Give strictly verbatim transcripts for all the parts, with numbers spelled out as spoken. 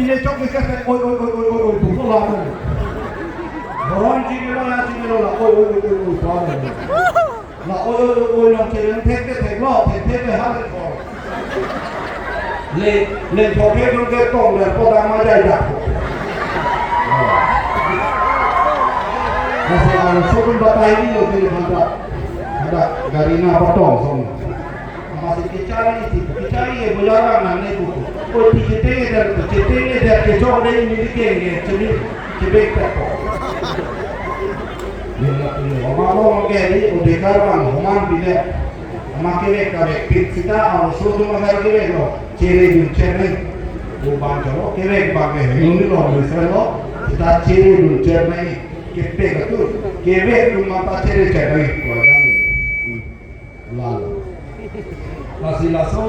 Chok ke ke oi oi oi oi oi oi tu ko la mo. Boron chinilo ya chinilo la oi oi oi oi oi pa mo. La oi oi oi oi nang chereng thek ke thek lo thek thek ke ha le ko. Le le thok ke dun ke tong le ko dang ma jai jak ko. Masi ang sukun batai ni lo ke handa handa gari na patong song. Masi kechari si kechari ye boyara na ne ko. Ko ti cheteng der ko cheteng der ke chok de ni ke ke chini chebek ta ko. Ye la ni oma lo ke ni odekar bang homan bile. Ama kevek kavek pit sita arloso atum agar kevek lo. Chere dun chere. O bang chalo kevek bang ke hengni lo ni selo. Sita chere dun chere ni. Kepek atum. Kevek atum mata chere chere. Ko ada ni. Hmm. Lalo. Lasi laso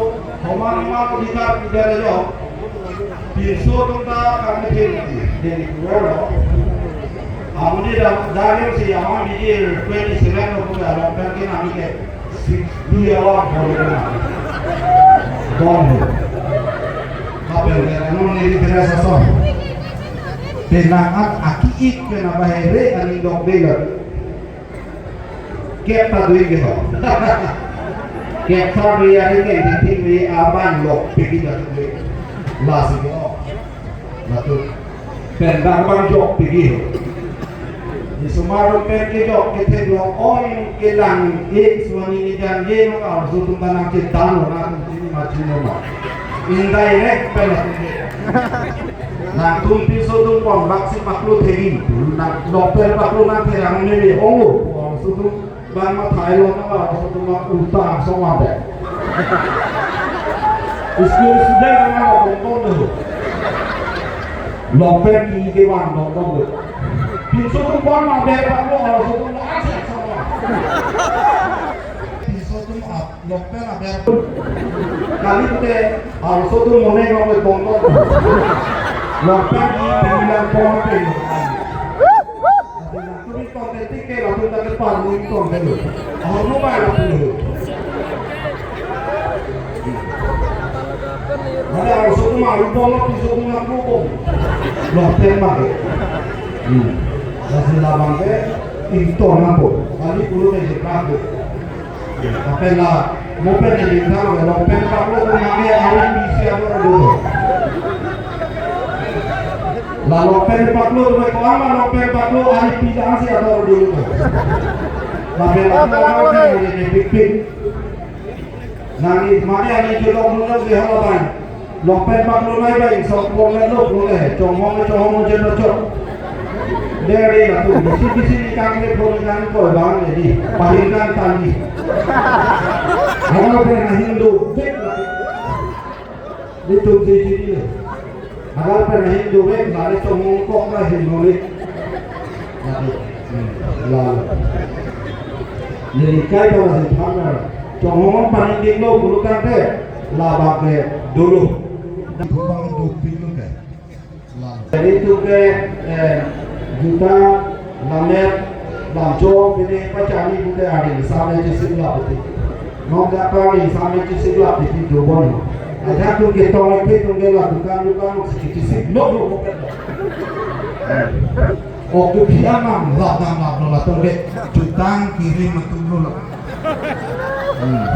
homan homan odekar pidar lo. Pinso atum ta kami din din kulo. Amonit dam dam si amonit di twenty seven lo kuda long pen ke nami ke sixty award bole na. Don ho. Kapel ke anon ni di kena sasong. Penang at aki ik kena bahere ani dok bela. Kep ta dui ke ho. Kep ta dui ya ni ke di ting ni aban lok piki ta dui. Lasi ke ho. Latu. Pen bang bang jok piki ho. Ni sumar pen ke jok ke thek lo ong ke lang ik suani ni jan ye no ka su tum ta nang chetang lo na tum chini ma chini ma. Indirect pen latu ke. Nangtum pinso atum pon bak si paklo thegi. Nang doktor paklo nang thegi ang meme ong lo. Arloso atum bang ma thai lo nang arloso atum ma ulta angsong wan de. School student nang ma bong bong de. Long pen ki ke wan bong bong de. Pinso atum pon ma ber paklo arloso atum ma angsong wan. Pinso atum ap Long pen aber. Kali pute, arloso atum monek long pen tong tong. Long pen di pinilang pon pen. Ati na turi tong pen tiket lapu ta ke par mui tong pen. Ahor mo bai lapu lo. Mane arloso atum aru pon lo pinso atum nang pon. Long pen ma ke. Hmm. Lasi labang ke, ington nang pon. Kali pulo ke jepa ko. Apela mo pen ni thang lo pen paklo ko mane ari pisi ador dolo. La lo pen paklo ko ko ama lo pen paklo ari pisi asi ador dolo. La pen paklo ko ni ni pik pik. Nang ni mane ani jolok dolo si halaban. Long pen paklo nai bai sok pon le lok lo le chonghong chonghong jen lo chok. Dere latum bisi bisi ni kang le pon kang ko bang le di. Pahin kang tani. Agar pen ahin do bek la. Di tum si si di le. Agar pen ahin do bek la le chonghong kok la hin lo le. Lalu. Hmm. Lalu. Nelikai para si phamar. Chonghong paning ding lo pulu tangte. Labak ke dolo. Bang dopik lo ke. Jadi itu ke, eh, juta, lamet, lamcho, pini pachani pute ari, sampai chisik lap pute. Nong kata ari, sampai chisik lap pute, dobon. Ada tu ke tong ke, tu ke la dukan, dukan, chisik, no, no, no. Oke, pia nang, lap nang, lap, lap, lap, tu ke, jutang kiri matum lo, lap. Hmm.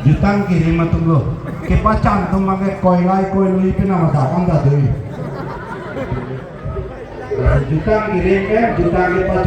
Jutang kiri matum lo. Kepachan atum abang ke koilai koilui pinama da anda dui. Jutang kiri ke, jutang kepachan.